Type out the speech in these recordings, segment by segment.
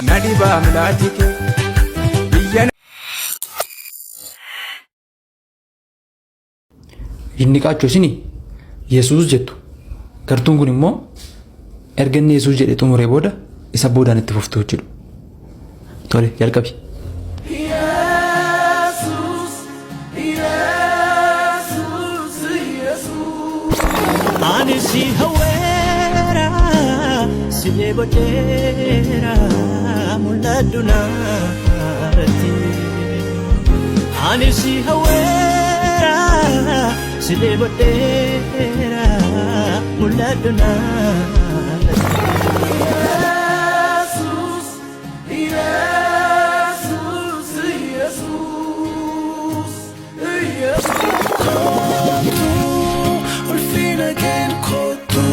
Na dhibaa milaati kee biyya. Yinniqaachuu isinii Yesuus jettu. Gartuun kun immoo erga inni Yesuus jedhee xumuree booda isa boodaan itti fuftu jechuudha. Tole jalqabi. Ani si hawweera, si dheebodheera, mul'adhu naarratti. Ani si hawweera, si dheebodheera, mul'adhu naarratti. Ulfina keen kottu,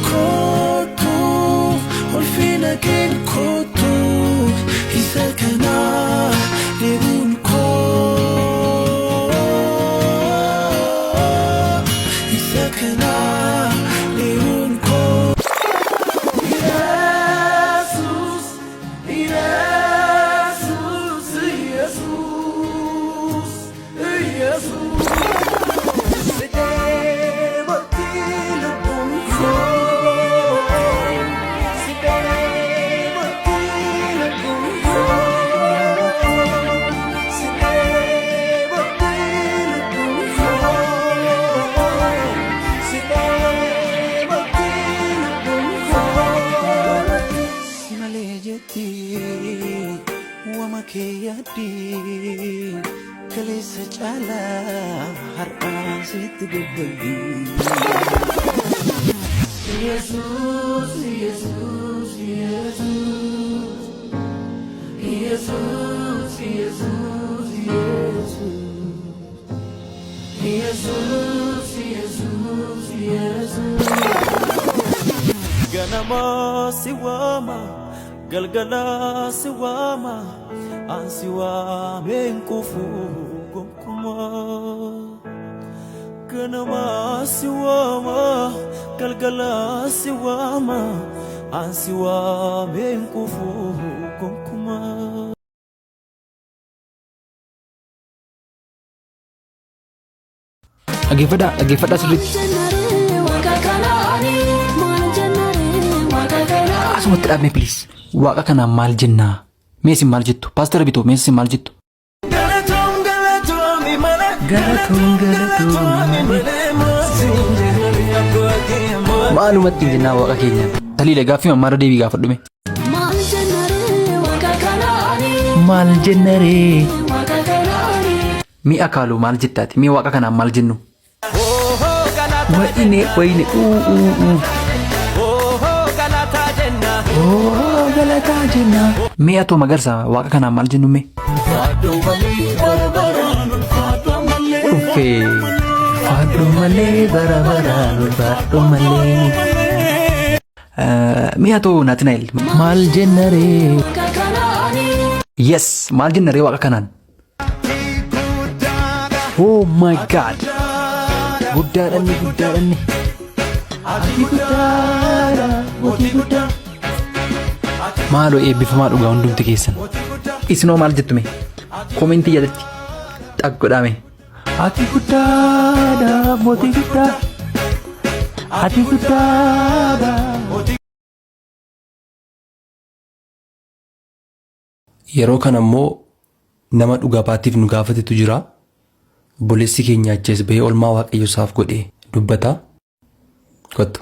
kottu, ulfina keen kottu, isa kana dheebuun koo, isa kana dheebuun koo. Si malee jetti wama kee yaaddi, kaleessa caalaa har'aan sitti gabbaddi. Yesuus, Yesuus, Yesuus, Yesuus, Yesuus, Yesuus, Yesuus, Yesuus. Ganama si waama, galgala si waama, an si waameen quufu gonkumaa. Ganama si waama, galgala si waama, an si waameen quufu gonkumaa. Dhaggeeffadhaa, dhaggeeffadhaa sirriitti. Asumatti dhaabne please. Waaqa kanaan maal jennaa? Mee isin maal jettu? Paastara Bitoo, mee isin maal jettu? Galatoom galatoomi malee, galatoom galatoomi malee, maasiin jedhani abbaa kee. Maalumatti hin jennaa waaqa keenyaan? Taliila, gaaffii mammaarra deebii gaafadhume. Maal jennaree? Mi'a kaaluu maal jettaati? Mi'a waaqa kanaan maal jennu? Wayine wayine uu uu uu. Oo galataa jenna. Mi'a too magarsa, waaqa kanaan maal jennu mee? Uffee. Faadhu malee bara baraan, ulfaadhu malee. Mi'a too Naatinaa'el maal jennaree? Yes, maal jennaree waaqa kanaan? Oh my God! Guddaadhanni, guddaadhanni. Ati guddaadha, mootii guddaa. Maaloo eebbifamaa dhugaa hundumti keessan. Isinoo maal jettume? Koomentii jalatti xag godhaame. Ati guddaadha, mootii guddaa. Ati guddaadha. Yeroo kana immoo nama dhugaa baatiif nu gaafatetu jira. Obboleessi keenya achi as bahee olmaa Waaqayyo isaaf godhe dubbata. Kottu.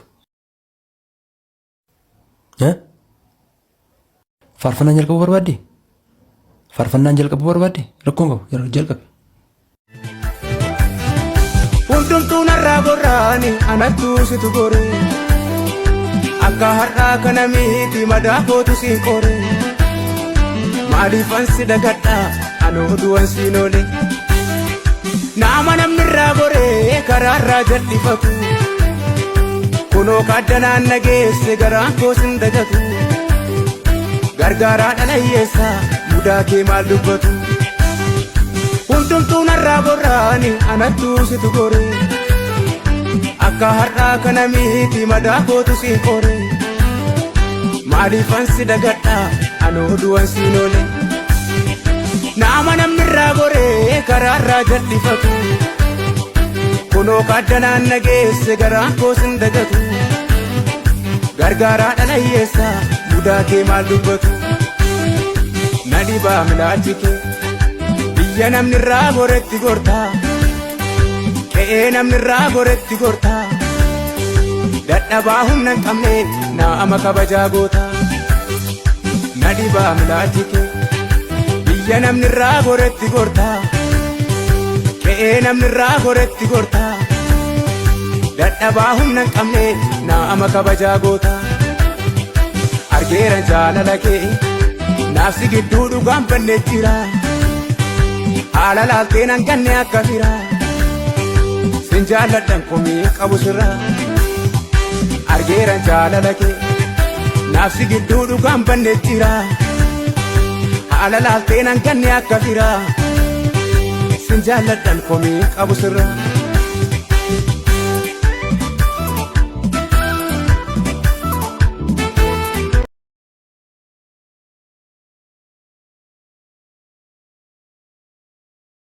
Eh? Faarfannaan jalqabuu barbaadde? Faarfannaan jalqabuu barbaadde? Rakkoon qabu yeroo jalqabe. Hundumtuu narraa gorraani, anattuu situ gore. Akka har'aa kana miti, madaa kootu siin qore. Maaliifan si dagadhaa, anoo du'an siin oole. Nama namni irraa goree karaarraa jal'ifatu. Kunoo kaaddanaan nageesse, garaan koos hin dagatu. Gargaaraa dhala hiyyeessaa, mudaa kee maal dubbatu. Hundumtuu narraa gorraani, anattuu situ gore. Akka har'aa kana miti, madaa kootu siin qore. Maaliifan si dagadhaa anoo du'an siin oole. Nama namni irraa goree karaarraa jal'ifatu. Kunoo kaaddanaan nageesse garaan koos hin dagatu. Gargaaraa dhala hiyyeessaa mudaa kee maal dubbatu. Na dhibaa milaachi kee biyya namni irraa goretti gortaa. Qe'ee namni irraa goretti gortaa. Dadhabaa humna hin qabne nama kabajaa goota. Na dhibaa milaachi kee biyya namni irraa goretti gortaa. Qe'ee namni irraa goretti gortaa. Dadhabaa humna hin qabne nama kabajaa goota. Argeera jaalala kee naafsi gidduu dhugaan bannee jira. Haala laaltee nan ganne akka fira. Sin jaalladhan komii qabu sirraa. Argeera jaalala kee naafsi gidduu dhugaan bannee jira. Haala laaltee nan ganne akka fira. Sin jaalladhan komii qabu sirraa.